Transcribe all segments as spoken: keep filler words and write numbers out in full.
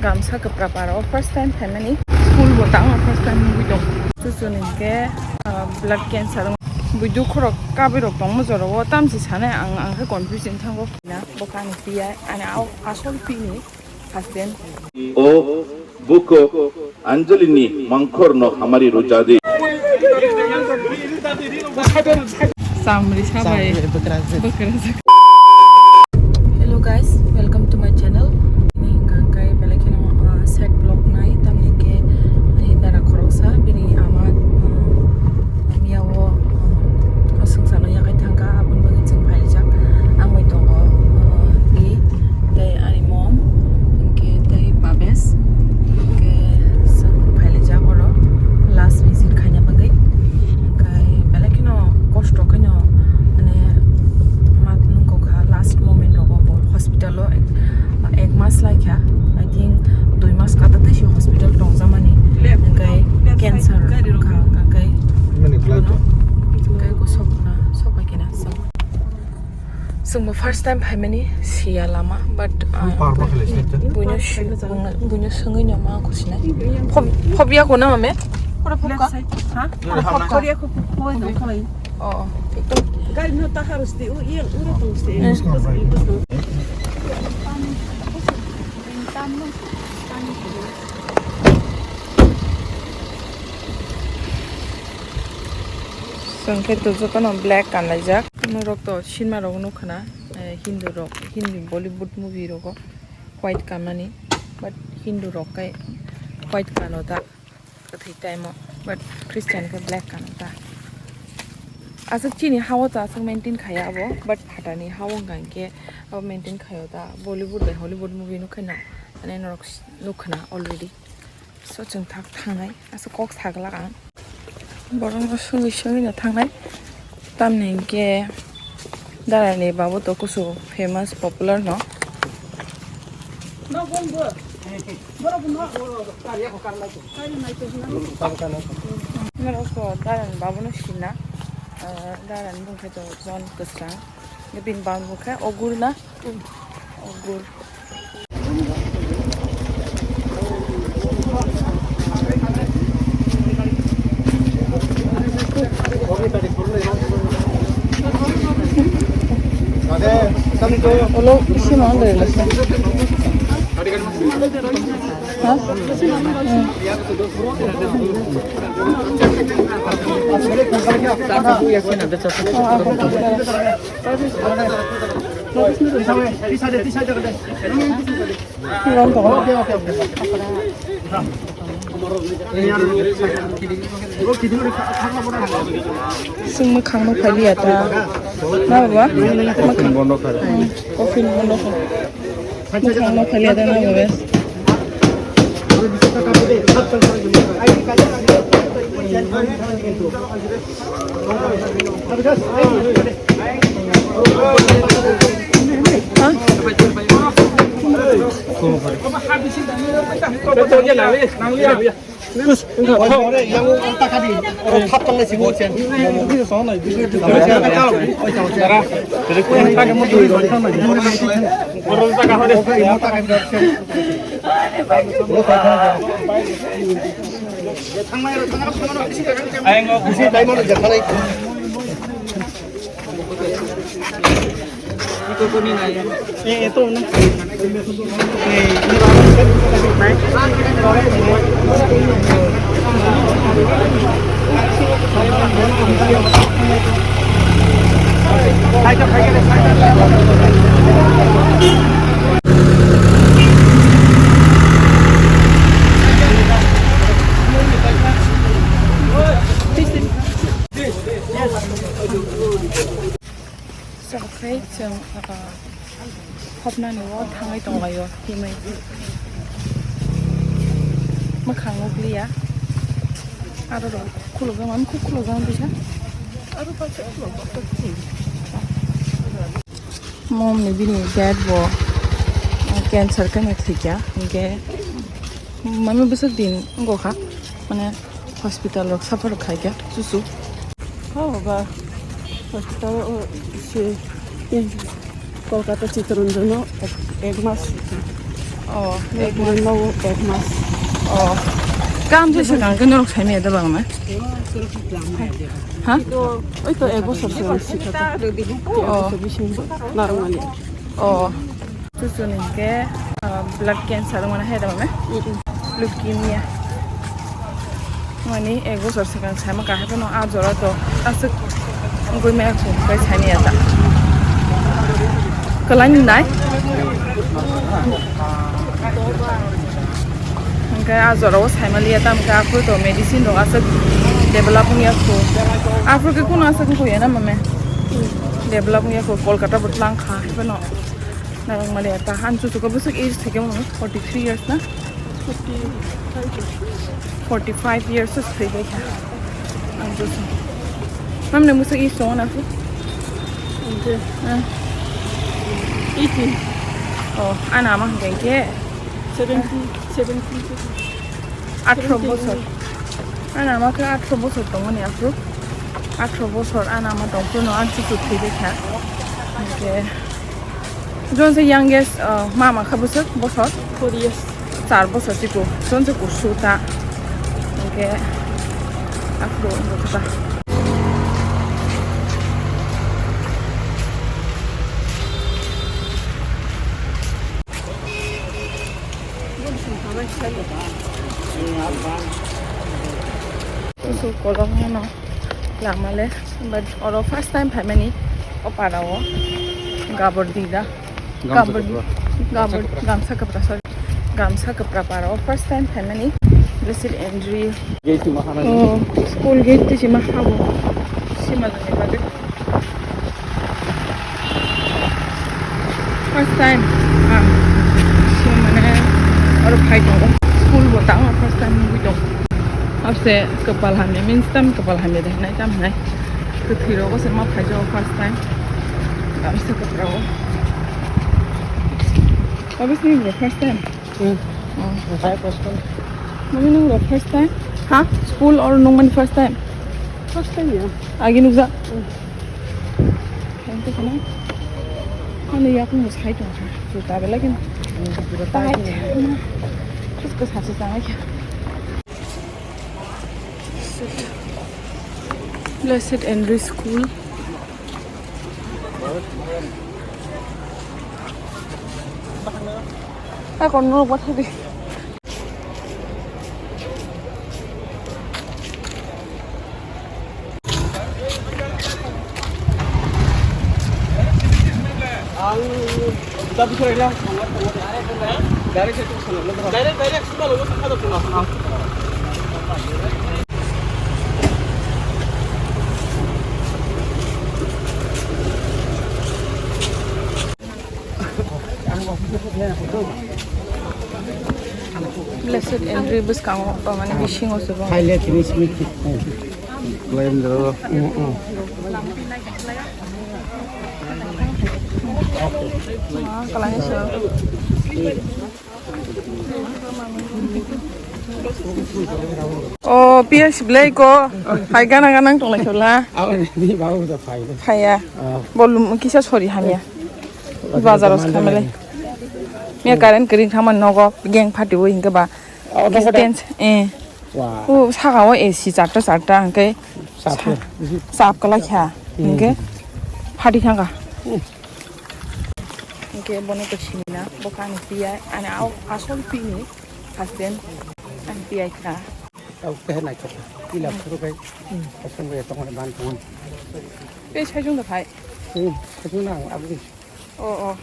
Gamsa kwpra para o first time phaimani. School bo tangma first time nugwi tong. Chuchuni hwnkhe, ah, blood cancer. Bui dukhorok kabirok tongma jorao tamsi sanai ang, ang khe confusing thango. Na, bo kani piya, ani au asol pini husband. O buko Anjali ni mangkhor no hamari rujadi. Samri sabai. Samri bekerasa. Bekerasa. Hello guys, welcome to my channel. Ini hwnkha khe belai kheno, uh, sad vlog nai, tamni hwnkhe ani dara khoroksa bini ama, uh, miya o, uh, o swngcharno yakai thangkha, aboni bagwi chwng phailaijak. Ang bai tongo, uh, i tei ani mom, hwnkhe tei Babes, hwnkhe chwng phailaijak oro last visit khaina bagwi. Hwnkhe belai kheno kosto kheno, mane, ma nungkha last moment rogo bo hospital o ek, ek mas lai kha. I think dui mas kata tei si hospital tongjakmani. Hwnkhe cancer wngkha, hwnkhe, hwnkhe kosok na sok bai khe na chwng. Chwngbo first time phaimani siya lama, but, uh, buino si-, buino, buino swngwi no ma khusinai. Phob-, phobya ko na mame? Pura phobka? Ha? Pura phobka? Oh, oh. Ekdom. Gari no taharos de, u, iya, ura tong de. Eh. Chwng khe to jotono black kanlaijak. Norok to sinma rok nukha na, eh, Hindu rok, Hindi Bollywood movie rogo white kanmani, but Hindu rok khe white kano ta, kwthwi time o, but Christian khe black kano ta. Aswk chini ha o to aswk maintain khaya abo, but phatani ha o hwnkha hinkhe abo maintain khaio ta. Bollywood bai Hollywood movie nukha na, mane norok nukha na already. So, chwng thak thangnai, asa kok saglak ang. Borokno swngwi swngwi no thangnai. Tamni hinkhe Darani babu to kusu famous, popular no. Norok to Darani babu no sina. Ah, Darani bung khe to John Kwsang. Bini babu khe Ogur na. Ogur. Olo, isi ma ando ilo. Ha? Hmm. Oh, ako. Chwng mwkhang no phailiya ta. Na baba? Coffin bondo kha. Hmm, coffin bondo kha. Mwkhang no phailiya ta na baba? Chwng khai chwng, ah, hopnani o thangwi tonglaio himwi. Mwkhang nukliya. Aro rok khulukjak mani, khuk khulukjak mani kisa. Aro paisa khulukjak. Mom ni bini dad bo cancer khe thwikha, hinkhe mami bwswk din wngkha, mane hospital rok suffer khaikha chuchu. Ha baba, hospital o se Kolkata Chittaranjan o ek, ek mas. Oh, ek mas. Ek mas. Oh. Kam se swkang khe norok saimaya da bang na? Ha? Oi to ek bosor swkang sikha. Oh. Ek bosor bisingo narwkmani. Oh. Chuchuni hwnkhe, ah, blood cancer wngmani hai da bang na? Mm-mm. Leukemia. Mani ek bosor swkang saima kahai phano ah jora to aswk wngwi maya kho, tei saimaya ta. Kwlai ni nai? Hwnkhe ah jora o saimaliya, tamo khe aphuru to medicine rok aswk develop wngya kho. Aphuru khe kunu aswk wngya na mame? Develop wngya kho, Kolkata bo tlang kha, hai phano. Narwkmaliya ta, ang chuchukgo bwswk age thwikhe mano, forty three years na? Forty five years. Forty five years thwibaikha. Ang chuchuk. Mamni bwswk age tongo na phu? Hwnkhe. Ah. Eighteen. Oh, ana ama hwnkhe hwnkhe? Seventeen, seventeen. Athro bosor. Ana ama khe athro bosor tongmani aphuru. Athro bosor ana ama tongphuru no ang chuchuk thwibaikha. Hwnkhe. Jon se youngest, uh, mama kha bwswk bosor? Four years. Char bosor si ku. Jon se kusu ta. Hwnkhe aphuru wngkha ta. Kusu kolok no. Lama le, but oro first time phaimani o para o gabor dida. Gamsa gabor, kwpra. Gabor, gamsa kwpra, sorry. Gamsa kwpra para o first time phaimani. Blessed Andrew. Gate sima hana. Oh, school gate ti sima habo. Sima jani bagwi. First time ang se mane oro phai tongo. School bo tamo first time nugwi tongo. Abse kwpal hamya means tam kwpal hamya de hinai tam hinai. Kwthwi rogo se ma phai jago first time. Abse kwpal rogo. Obviously bro first time. Hmm. Oh. Phai first time. Mami nung ro first time? Ha? School or nung mani first time? First time ya. Agi nukja. Hmm. Ang to kana. Ano yakung mo sai tong ha. Juta bela kin. Tight. Terus ke sasi sana kya? Blessed Andrew School. Ako no what have you? Blessed Andrew bwskango, mane bisingo se bo. Highlight finish me. Claim the. Ah, kalai se. O P S Blai ko hai gana gana tong lai thola. Abo ni babu da phai. Phaiya. Ah. Bolum kisa sori hamya. Bazar os khamele. Miya current kering thama nogo geng phati bo hingke ba. Oh, nogo da. Distance, eh. Wah. O saka o A C charta charta hingke. Sap. Sap kala kha. Hmm. Hingke phati thangka. Hmm. Hingke bono to sinina, bo kani piyai, ani au asol pini husband, ani piyai kha. Au khe nai kha, pila phuru kai, asol bai tong ban tong. Pe sai jung da phai. Hmm, sai jung na abdi. Oh, oh.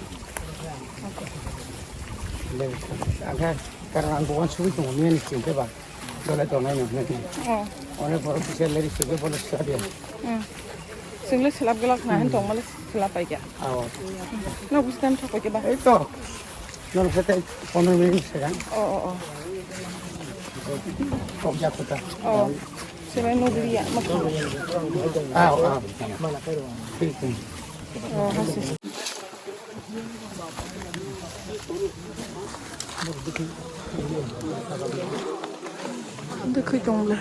Le, aga, karang ang bukan suwi tong, ni ani sinte ba. Dole tongnai no hinwi. Oh. Onek borok kisa leri sugwi bono swlap ya. Hmm. Chwng le swlap glak na hin tongma le swlap pai kha. Aw. No busi tam thok pai kha ba. Ei to. Nor khe tei pondro minute swkang. Oh, oh, oh. Kok jak kota. Oh. Sebai no dili ya. Aw, aw. Thik thik. Oh, hasi. Dikhi tong le.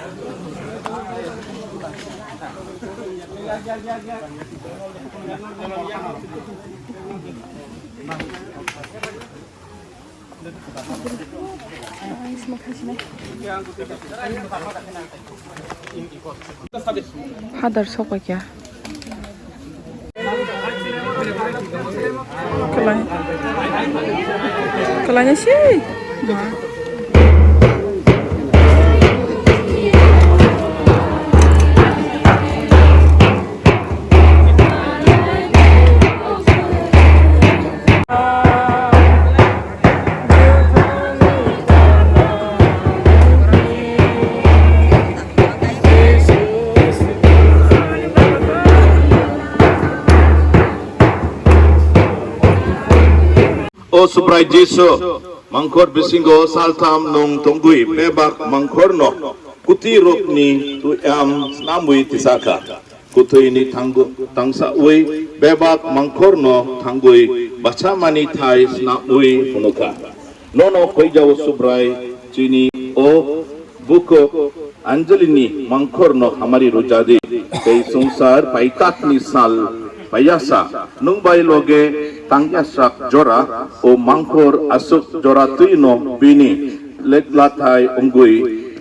Hadar sokpakya. Kalai. Kalai na si. O Subrai Jisu, mangkhor bisingo saltham nwng tongwi bebak mangkhorno kwtwirokni twi-am snamwi tisakha. Kwthwini thangwi, tangsawi bebak mangkhorno thangwi bachamani thai snamwi phunukha. Nono khuijao Subrai, chini o bukhuk Anjali ni mangkhor no hamari rwjadi, tei swngchar paitak ni sal paiyasa nwng bai loge tangyasak jora o mangkhor aswk jora twi no bini leklathai wngwi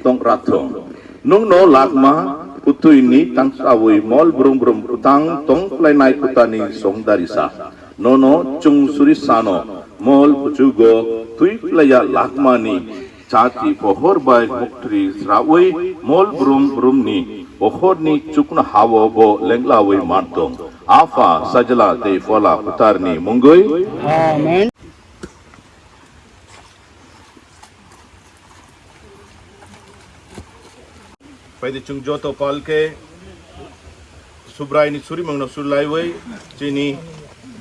tong rathung. Nwng no lakma kwthwi ni tangsawi mol brum brum kwtang tong phlainai kwtani songdarisa. Nono chwng suri sano mol kuchugo twi phlaiya lakmani chati pohor bai muktri srawi mol brum brumni pohorni chukno hao bo lenglawi mantong. Apha, Sajla tei Phola Kwtharni mungwi. Amen. Paidi chwng joto palke Subraini surimungno surlaiwi chini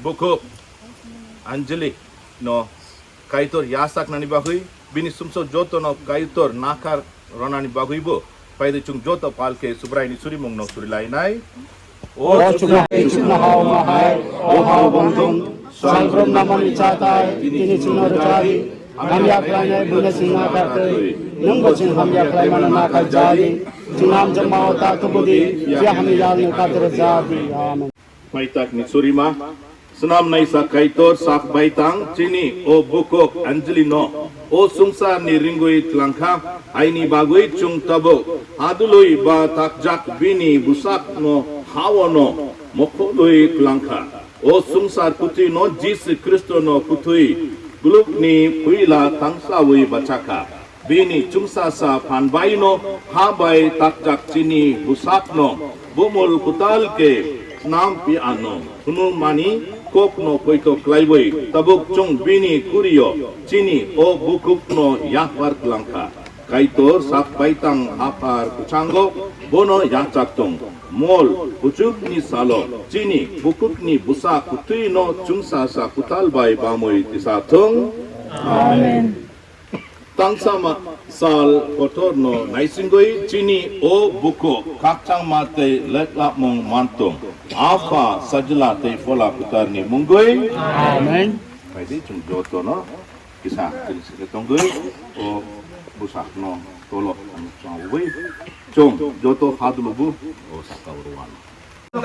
bukhuk Anjali no Kaitor yachaknani bagwi, bini sumsok jotono Kaitor nakhar ronani bagwibo paidi chwng joto palke Subraini surimungno surilainai. O chuknohai, chuknohao mahai, o hao bongthung, salbrum namani chatai, tini chwngno rwchadi, hamya khlainai buino chwng nakhar twi, nwngbo chwng hamya khlaimano nakhar jadi, chwng hamjakmao ta tubudi, je hamya yalni khatir jadi. Amen. Paitakni surima, Snam naisa Kaitor sak baitang chini o bukhuk Anjali no o swngchar ni ringwi tlangkha, aini bagwi chwng tabuk hadului ba takjak bini bwsak no hao no mokhului tlangkha. O swngchar kwthwi no Jisu Khristo no kwthwi gluk ni phuila tangsawi bachakha. Bini chwngsasa phan bai no ha bai takjak chini bwsak no bumul kwtal khe snam pi ano. Hwnwi mani kok no poito khlaiwi tabuk chwng bini kurio chini o bukhuk no yapar tlangkha. Kaitor sak baitang haphar kwchango bono yachak tong. Mol kuchuk ni salo chini bukhuk ni bwsak kwthwi no chwngsasa kwtal bai bamwi tisa thung. Amen. Tangsama sal kotor no naisingwi chini o bukhuk khakchangma tei leklapmung mantong. Apha, Sajla tei Phola Kwtharni mungwi. Amen. Phaidi chwng joto no kisa kisa tongwi o bwsak no tolo chwng joto hadulubu o saka rwano. Aste,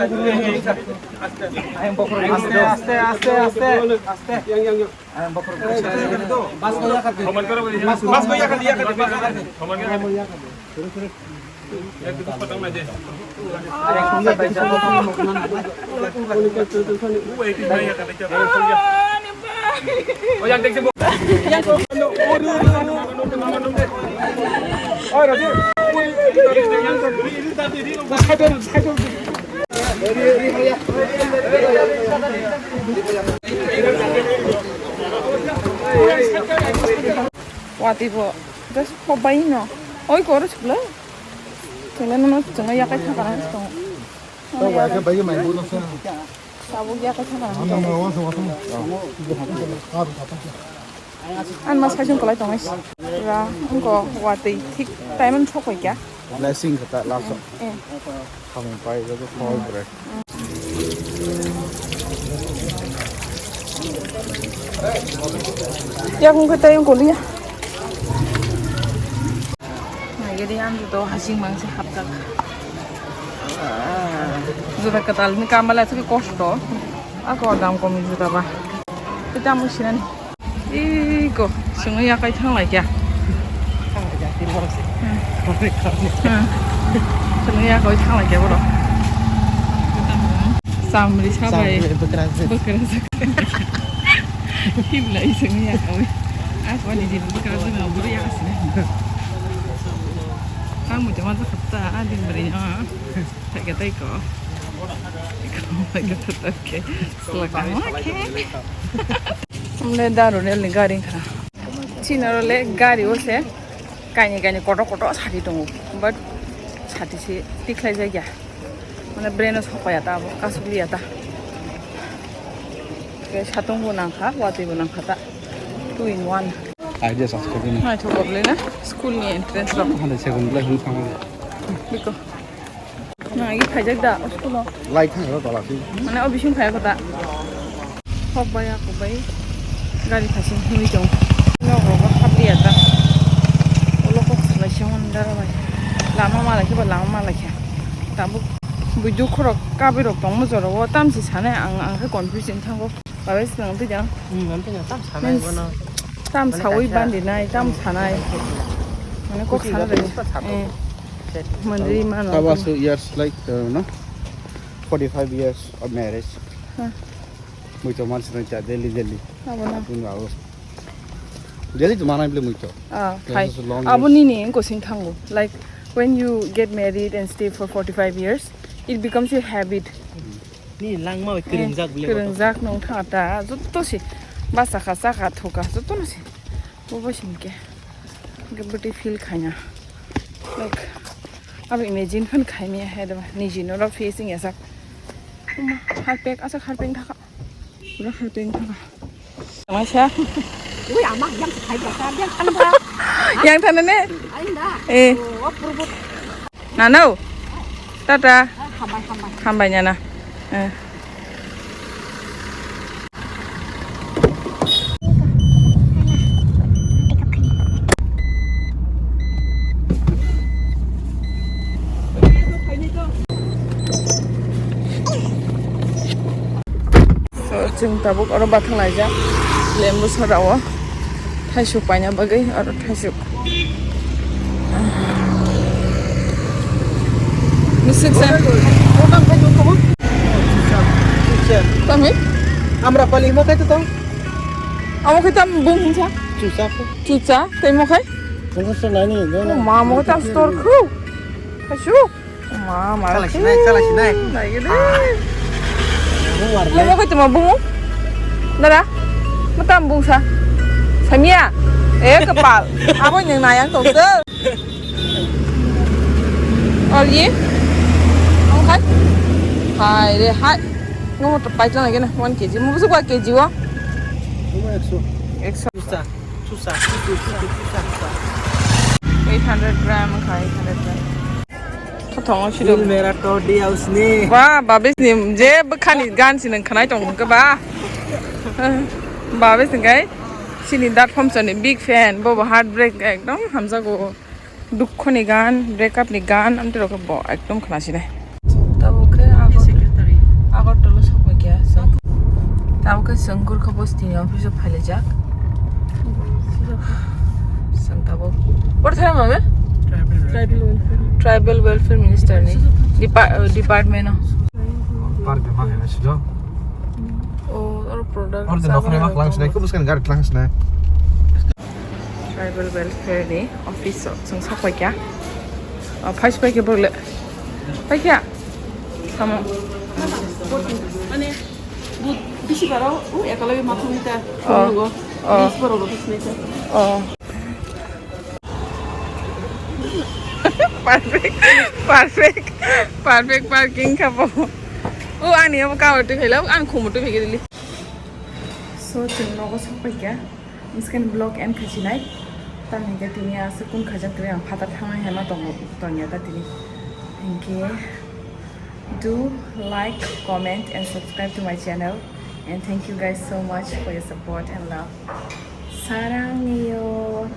aste, aste, aste, aste. Watwi bo just phobai no. Oi koro chuklo. Chungle no chungle yakai thakara tongo. Tabuk yakai thakara tongo. Ang mas khaising kwlai tongnai. Pura wngkha watwi thik time ano sokoi kya. Blessing khe ta last o. Eh. Khamung pai jago khol bre. Yakung khe tai wngkha liya. Naigari ang to hasing mangsa hapjak. Juta kwtal ni kamala se kosto. Ako dam komi juta ba. Kita mo sinani. Iko, Chwngno yakai thang lai kha. Thang lai kha, tini horo se. Hmm. Horo kha. Hmm. Chwngno yakai thang lai kha borok. Chamri sabai. Chamri bwkrajwk. Bwkrajwk. Himlai chwngno yakai. Ako ni din bwkrajwk no bwrwi yakasini. Ang muchung ma jakha ta, a din bwrwi no. Thaika thaiko. Thaika thaiko. Selaka. Okay. Amle daru rel ni gari khana. Chini oro le gari o se kaini kaini kotor kotor sati tongo. But sati se tikhlai jakya. Mane brain o sokpaiya ta abo, kasukliya ta. Ke satung bo nangkha, watwi bo nangkha ta. Two in one. Idea subscribe ni. Naithok le na school ni entrance rok. Hande second lai hwn thang. Biko. Na, agi khaijak da, o school o. Lai thang ro tola si. Mane o bising phai kota. Hok bai, ako bai. Gari phasing hwnwi tong. Nok rogo hapli ya ta. Ulo kok salai se hwn dara bai. Lama malai khe ba lama malai khe. Tabuk bui duk khorok kabwi rok tong mo jora o tamsi sanai ang, ang khe confusing thango. Babai swng twi jang. Hmm, ang twi jang tam sanai bono. Tam sawi bandi nai, tam sanai. Mane kok sana bai. Eh. Manri mano. Tabasu years like, uh, no? Forty-five years of marriage. Huh. Muito mansi na cha daily, daily. Abo na. Tun abo. Daily to manai bile muito. Ah, hai. Abo nini engko sing thango. Like when you get married and stay for forty-five years, it becomes your habit. Ni langma bai kwrwngjak bile. Kwrwngjak nung tha ta, jotto se basa kha, cha kha, thu kha, jotto no se. Bo bo sin ke. Ge bwtwi feel khaina. Like, abo imagine phan khaimya hai da, niji no ro facing ya sak. Uma, harpek, asa harpek thaka. Pura harpek thaka. Maisa. Ui, ama yang khai ba, yang thang ba. Yang thana ne? Ai da. Eh. Oh, purbo. Nano. Tata. Hambai, hambai. Hambai nyana. Eh. So, chwng tabuk oro bathang laijak, lembu sora o thaisuk paina bagwi, oro thaisuk. Misik sa. Tami? Amrapali mo khai to tong. Amo khai tam bung hinsa? Chusa ko. Chusa, tei mo khai? Bung se nani, no, no. Ma mo khai tam store khu. Thaisuk. Ma, ma. Chala sinai, chala sinai. Nai gede. Ah. Mo mo khai tuma bungu. Dara. Matam bungsa. Samia. Eh, kepal. Abo yang nayang tokse. Oli. Mo khai. Hai re, hai. Mo to pai tlang gena one K G. Mo busu one K G wa. Mo ekso. Ekso. Chusa, chusa, chusa, chusa, chusa. Eight hundred gram khai, eight hundred gram. Thothong o siro. Dil mera toh diya usne. Ba, Babis ni je bwkhani gan si nang khnai tong khe ba. Babis ni kai sini dat phomso ni big fan, bo bo heartbreak ekdom hamjago. Dukho ni gan, breakup ni gan, amtwi rok bo ekdom khna sinai. Tabo khe Agartala sokbai khe. Tabo khe chwng Gurkha bosti ni office o phailaijak. Chwng tabuk. Por thai mabe? Tribal welfare. Tribal Welfare Minister ni depa-, uh, department o. Par de ma hai na sido. O, or product. Or de nokre ma klang sinai, kubus kan gar klang sinai. Tribal Welfare ni office o chwng sokbai kha. O, phai sokbai kha borok le. Phai kha. Samo. Mane, bu-, bisi baro, u, ekologoi ma thumui ta, oh, thumui go. Oh. Bis baro go thumui ta. Oh. Perfect, perfect, perfect parking kha bo. O, ani abo cover twi phaila, ani khumu twi phai dili. So, chwng nogo sokbai kha. Miskan vlog end khasinai. Tamni hwnkhe tini aswk kun khaijak tini ang phatar thangnai hai ma tongo, tongya ta tini. Hinkhe do like, comment and subscribe to my channel. And thank you guys so much for your support and love. Sarangyo.